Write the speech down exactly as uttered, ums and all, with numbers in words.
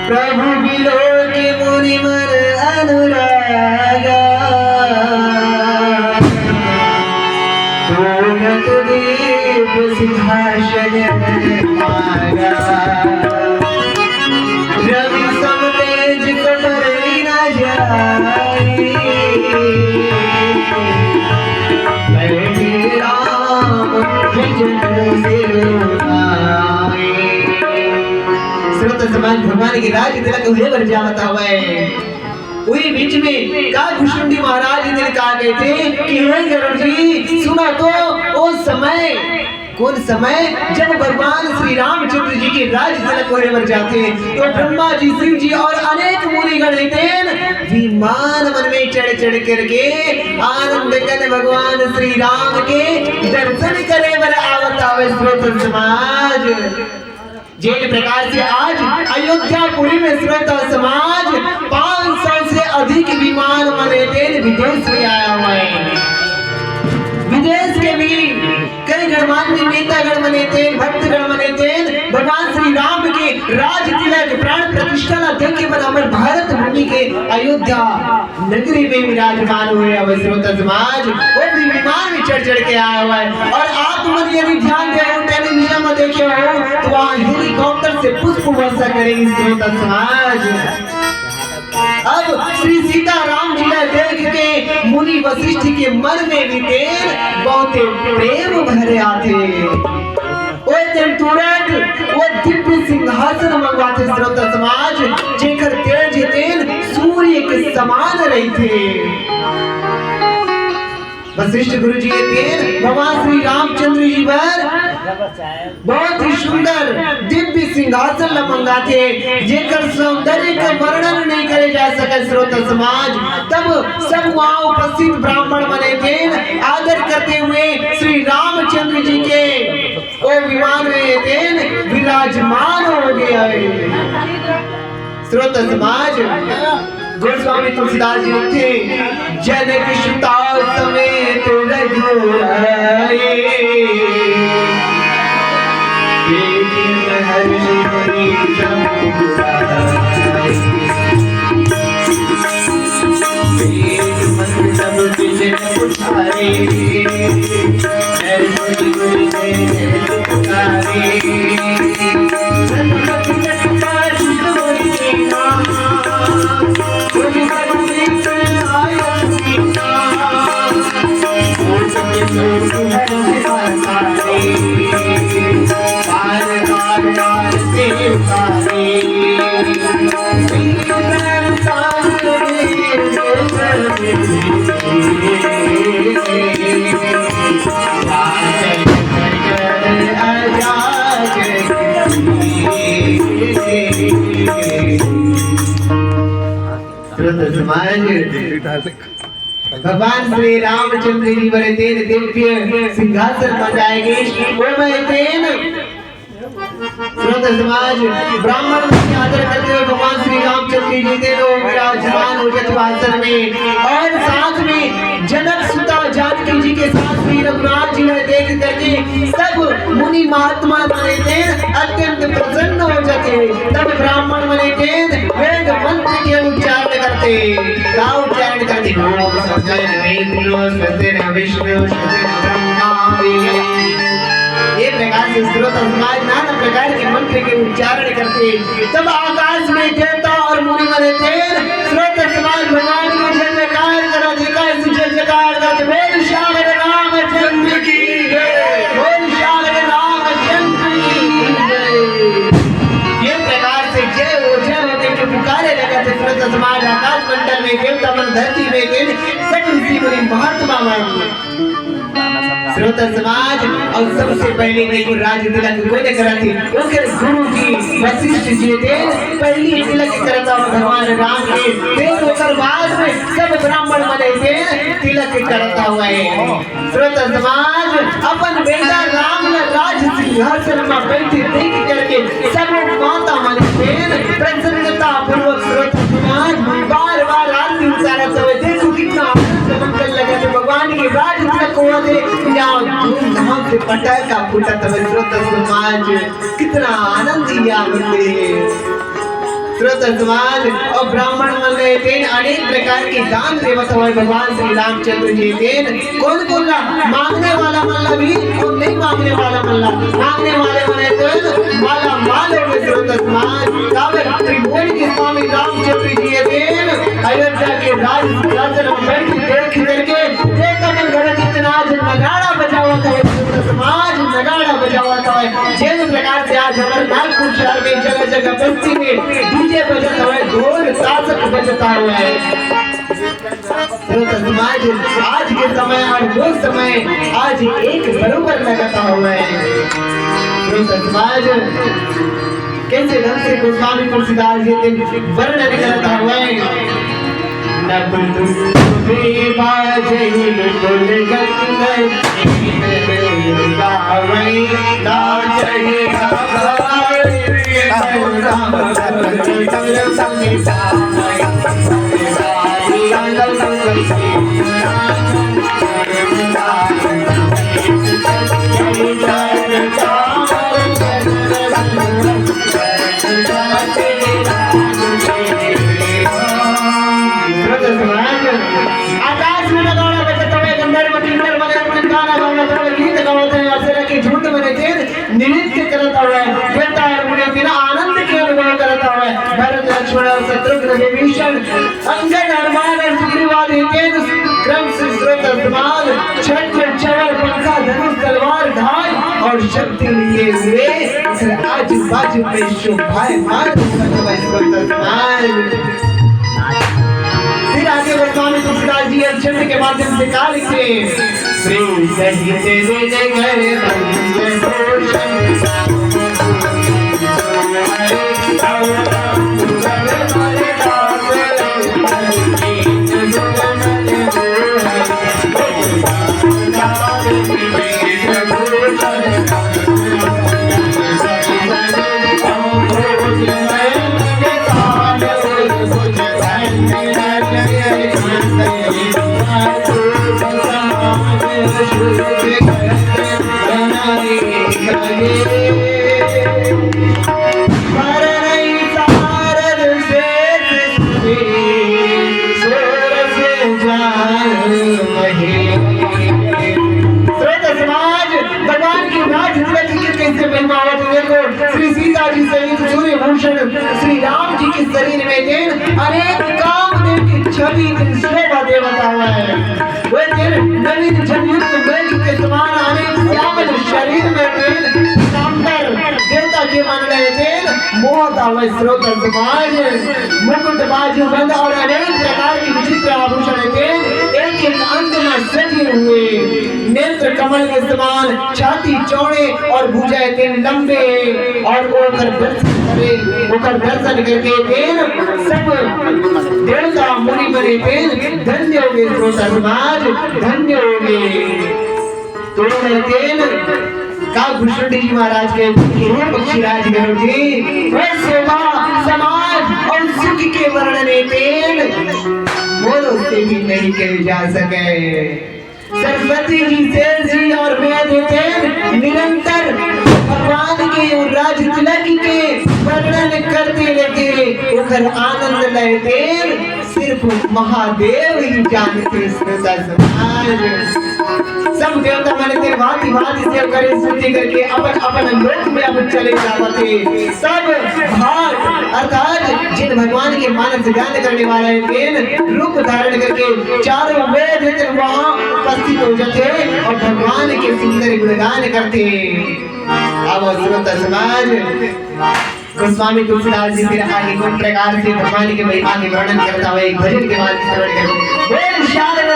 प्रभु बिलोकि मुनि मन अनुरागा। तोरत दीप सिंहासन मारा। रवि सम तेज कपरई न जाई। बैठे राम भजन सिर नाई। श्रोता समाज, भगवान के राज तिलक होय बर जावत हवय। उही बीच में का भुसुंडी महाराज जी का कहिथे कि हे गरुड़ जी, सुना तो, ओ समय, कोन समय, जब भगवान श्री रामचंद्र जी के राज तिलक होय बर जाथे, तो ब्रह्मा जी, शिव जी और अनेक मुनिगण हे तेन विमान मन में चढ़ चढ़ करके आनंद कन भगवान श्री राम के दर्शन करे बर आवत हवय। श्रोता समाज, जेन प्रकार से आज अयोध्यापुरी में, श्रोता समाज, पाँच सौ से अधिक विमान मन हे तेन विदेश में आया हुआ है। विदेश के भी कई गणमान्य नेतागण मन हे तेन, भक्तगण मन हे तेन भगवान श्री राम के राज तिलक, प्राण प्रतिष्ठा ला देखे बर हमर भारत भूमि के अयोध्या नगरी में विराजमान होय हवय। श्रोता समाज, वो भी विमान में चढ़ चढ़ के आया हुआ है। और आप मन यदि ध्यान दे हो, टेलीविजन में देखे हो, तो वहाँ हेलीकॉप्टर से पुष्प वर्षा करेगी। श्रोता समाज, अब श्री सीता राम जी ला देख के मुनि वशिष्ठ के मन में भी तेन बहुत प्रेम भरे आथे। ओए तेन तुरंत वो दिव्य सिंहासन मंगवाथे। श्रोता समाज, जेकर तेज तेन सूर्य के समान रहिथे। वशिष्ठ गुरु जी तेन भगवान श्री रामचंद्र जी बर बहुत ही सुंदर दिव्य सिंहासन ल मंगाथे, जेकर सौंदर्य का वर्णन नहीं करे जा सके। श्रोता समाज, तब सब वहाँ उपस्थित ब्राह्मण मन हे तेन आदर करते हुए श्री रामचंद्र जी के ओ विमान में हे तेन विराजमान हो गया है। श्रोता समाज, गोस्वामी तुलसीदास जी लिखथे, जनक सुता समेत रघुराई। श्रोता समाज, भगवान श्री रामचंद्र जी बर तेन दिव्य सिंहासन मंगाए गे। ओमा तेन श्रोता समाज, ब्राह्मण मन के आदर करते हुए भगवान श्री रामचंद्र जी तेन विराजमान हो जात आसन में, और साथ में जनक सुता जानकी जी के साथ श्री रघुनाथ जी ला देख करके सब मुनि महात्मा मन हे तेन अत्यंत प्रसन्न हो जाथे। तब ब्राह्मण मन हे तेन वेद मंत्र के उच्चारण करथे। का उच्चारण करथे? ओम सत्यर्विष्णु सत्यर्विष्णु सत्यर्ब्रह्मा। ये प्रकार से श्रोता समाज नाना प्रकार के मंत्र के उच्चारण करथे। तब आकाश में देवता और मुनि मन हे तेन श्रोता समाज भगवान को जय जयकार करा, जयकार से जय जयकार करथे। बोल श्याम रामचंद्र की जय। बोल श्याम रामचंद्र की जय। ये प्रकार से जय हो, जय हो के जो पुकारे लगा थे श्रोता समाज, आकाश मंडल में देवता मन, धरती में के सब ऋषि मुनि महात्मा मन। श्रोता समाज, और सबसे पहले देखो राज तिलक कोई न करा थे, ओकर गुरु जी वशिष्ठ जी थे, पहली तिलक करता भगवान राम के, फिर ओकर बाद में सब ब्राह्मण मन हे तेन तिलक करता हुआ है। श्रोता समाज, अपन बेटा राम ल राज सिंहासन में बैठे देख करके सब माता मन हे तेन प्रसन्नता पूर्वक, श्रोता समाज, बार बार आरती उतारत हवय। देखो कितना आनंद मंगल लगत हे, भगवान के राज तिलक होवत हे, यहाँ धूमधाम से पटाखा फूटत हवय। श्रोता समाज, कितना आनंद ही आनंद हे। समाज अउ ब्राह्मण मन ल तेन अनेक प्रकार के दान देवत हवय भगवान श्री रामचंद्र जी। तेन कोन कोन ला? मांगने वाला मन ला भी अउ नहीं मांगने वाला मन ला। मांगने वाले मन हे तेन माला माल हो गए श्रोता समाज। काबर त्रिभुवन के स्वामी रामचंद्र जी हे तेन अयोध्या के राज सिंहासन में बैठ देख करके देवता मन घर जितना आज नगाड़ा बजावत हवय श्रोता समाज, नगाड़ा बजावत हवय। जेन प्रकार से आज हमर नागपुर शहर में जगह जगह बस्ती में डीजे बजत हवय, ढोल तासक बजत हवय। श्रोता समाज, आज के समय अउ वो समय आज एक बरोबर लगत हवय। श्रोता समाज, कैसे ढंग से गोस्वामी तुलसीदास जी के वर्णन करत हवय। नब दुर्ग में बाजहिन पुलगंध गावै, नाचहि राधारमण संग सावै। आकाश में नगाड़ा बजत हवय, गंधर्व किन्नर मन अपन गाना गावत हवय, गीत गावत हवय, अप्सरा के झुंड मन तेन नृत्य करत हवय, देवता अउ मुनि तेन आनंद के अनुभव करत हवय। भरत लक्ष्मण अउ शत्रुघ्न विभीषण अंगद हनुमान अउ सुग्रीव आदि तेन क्रम से श्रोता समाज छत्र चवर पंखा धनुष तलवार ढाल अउ शक्ति लिए हुए अउ आजू बाजू में शोभायमान होत हवय श्रोता समाज। फिर आगे गोस्वामी तुलसीदास जी इस छंद के माध्यम से का लिखते हैं? श्री सहित विनय कर मंगल भूषण। श्रोता समाज, भगवान की राज तुलसी की कैसे महिमा होत हे। देखो, श्री सीता जी सहित सूर्यभूषण श्री राम जी के शरीर में तेन अनेक कामदेव की छवि तेन शोभा देवत हवय। वे तेन नवीन जलयुक्त मेघ के समान अनेक श्यामल शरीर में तेन पीतांबर देवता के मन में तेन मोहत हवय श्रोता समाज। मुकुट बाजूबंद अउ अनेक प्रकार के विचित्र आभूषण तेन एक एक अंग में सजे हुए, नेत्र कमल के समान, छाती चौड़े अउ भुजाएं तेन लंबे, अउ ओकर दर्शन करे, ओकर दर्शन करके तेन सब देवता मुनि मन तेन धन्य होगे श्रोता समाज, धन्य होगे। तो तेन का भुषुंडी जी महाराज के रूप पक्षीराज गरुड़ जी, वह शोभा समाज अउ सुख के वर्णन तेन मोरो से भी नहीं कहे जा सके। सरस्वती जी, शेष जी अउ मैं तेन निरंतर भगवान के अउ राज तिलक के वर्णन करते रहते, ओकर आनंद लेते, सिर्फ महादेव ही जानते श्रोता समाज। सब देवता मन तेन भांति भांति से करे स्तुति करके अपन अपन लोक में अब चले जावत हे। सब भाट अर्थात जिन भगवान के मानस गान करने वाला हे तेन रूप धारण करके चारों वेद तेन वहां उपस्थित हो जाथे अउ भगवान के सुंदर गुणगान करथे। अब श्रोता समाज, गोस्वामी तुलसीदास जी फिर आगे कोन प्रकार से भगवान के महिमा के वर्णन करत हवय, एक भजन के माध्यम से वर्णन करत हवय। बोल शारदा